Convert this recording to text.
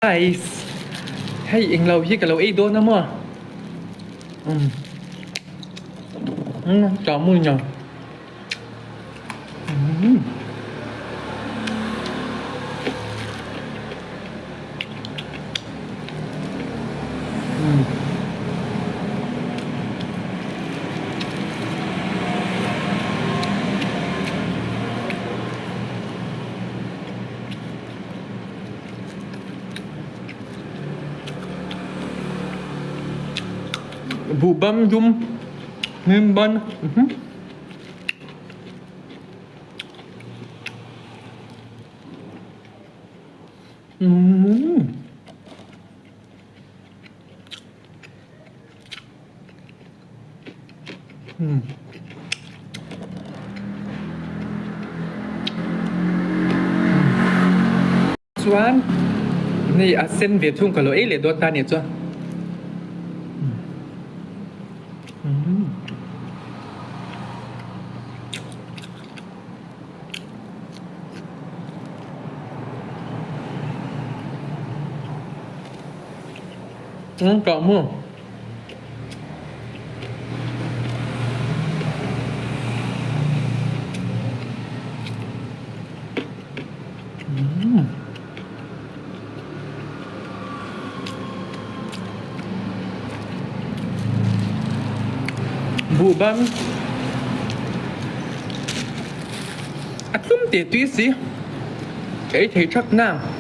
Guys, hei englo hi ka lo ei dawn a maw? Umm. Umm, ta mui nia. Umm. Umm. Buhbam dum hnim ban Chuan hei a sen ve thung ka lo ei leh dawn ta nia chuan. Kah maw. Buhban a tlum teh tui si ka ei thei thak nang.